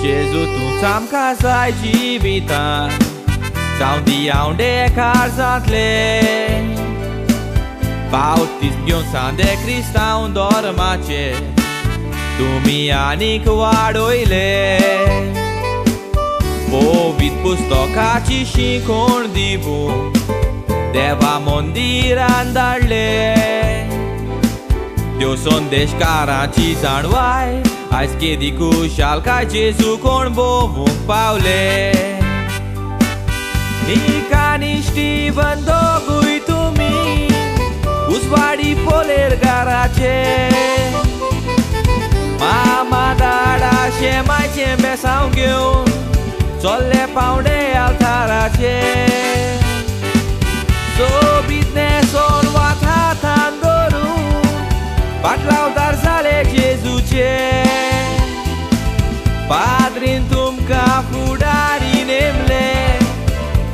जेजू तूंच आमकां जाय जिवितान, जावं दी आवंडे काळजांतले. बावतीस घेवन सांदे क्रिस्तांव धर्माचे तुमी आनीक वाडयले. पवित्र पुस्तकाची शिकवण दिवूंक देवा मंदिरान धाडले. त्यो संदेशकारांची जाणवाय आयज केदी खुशालकाय जेजू कोण भोवूंक पावले. निक आनी स्टीवन दोगूय तुमी उजवाडी पोलेर घराचे. मामा दाडा शेमायचें बेसांव घेवन चल्ले पावंडे आल्ताराचे. सोबीत न्हेसोन वात हातान धरून पाटलावदार जाले जेजूचे. पाद्रीन तुमकां फुडारी नेमले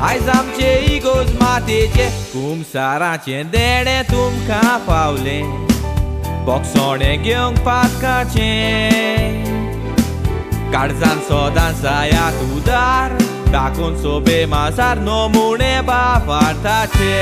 आयज आमचे इगोज मातेचे. कुमसाराचें देणें तुमकां पावलें, बोगसोणें घेवंक पातकाचें. काळजान सदां जायात उदार, दाखोवन सोबे माजार नमुणे बापार्थाचे.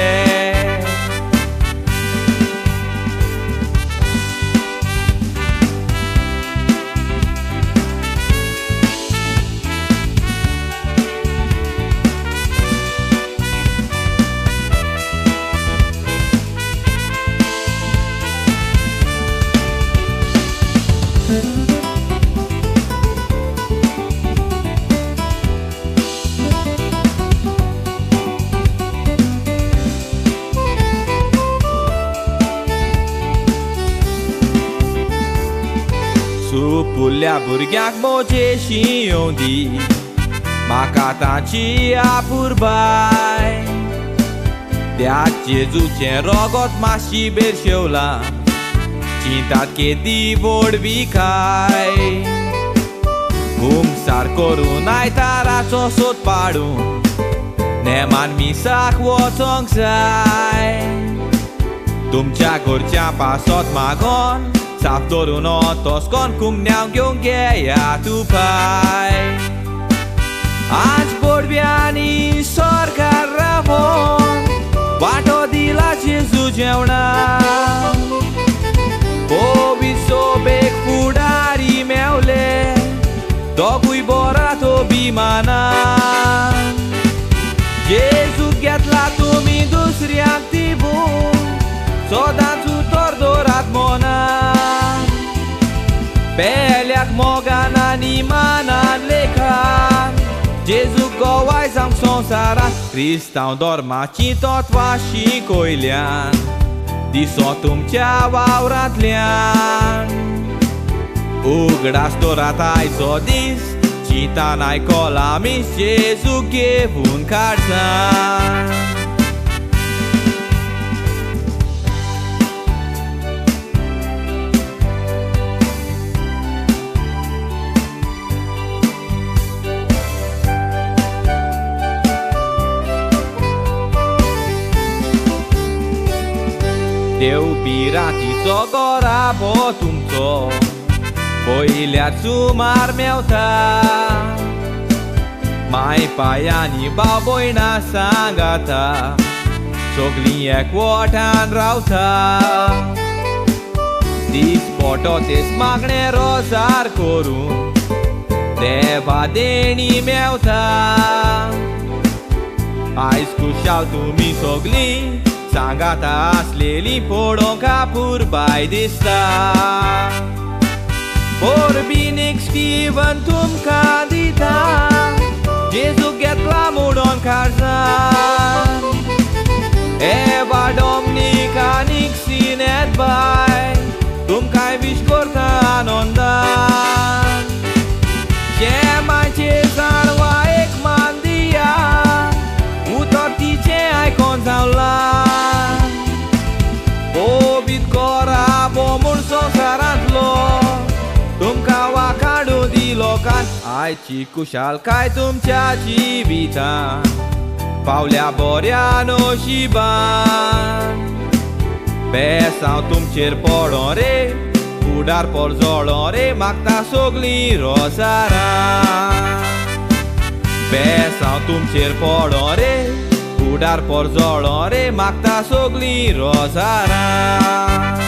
सुपुल्ल्या भुरग्यांक मोजेशी येवं दी, म्हाका तांची आपुरबाय. त्या जेजूचें रगत मातशी बेरशेवलां, चिंतात केदी व्हडविकाय. कुमसार करून आयताराचो सोद पाडून नेमान मिसाक वचोंक जाय. तुमच्या घरच्या पासत मागोन साफ धरून तोसकोन कुमन्यांव घेवंक घेयात उपाय. आज बोडव्यांनी सरकार रावोन वांटो दिला जेजू जेवणाक. पवित्र सोबेक फुडारी मेवले दोगूय बोरात अभिमानान. जेजू घेतला तुमी दुसऱ्यांक दिवून, सदांच उतर दवरात मनान. पेल्याक मोगान आनी मानान लेखान जेजू गोवाय जावंक संवसारान. क्रिस्तांव धर्माचीं तत्वां शिकयल्यान दिसो तुमच्या वावरांतल्यान. उगडास दवरात आयचो दीस, चिंतान आयकलां मीस जेजू घेवन काळजान. देव पिरातीचो गोराबो तुमचो पयल्यार सुमार मेवता. माय पायांनी भाव भयणां सांगाता सगलीं एकवटान रावता. दीस पडटो तेच मागणें रोजार करून देवा देणी मेवता. आयज खुशाल तुमी सगलीं सांगाता आसलेली पळोवंक आपुरबाय दिसता. परबीनीक स्टीवन तुमकां दिता, जेजू घेतला म्हणून काळजान. एवा डॉमनीक आनीक सिनेत बाय तुमकांय विश करता आनंदान. शेमाचें जाणवा एक मान दिया, उतर तिचें आयकोन जावलां. पवित्र कोराबो म्हूण संवसारांतलो तुमकां वाखाडूं दी लोकान. आयची खुशालकाय तुमच्या जिवितान पावल्या बऱ्या नशिबान. बेसांव तुमचेर पडों रे, फुडार परजळो रे मागता सगळीं रोजारां. बेसांव तुमचेर पडो रे फुडार परजळो रे मागता सगळीं रोजारां.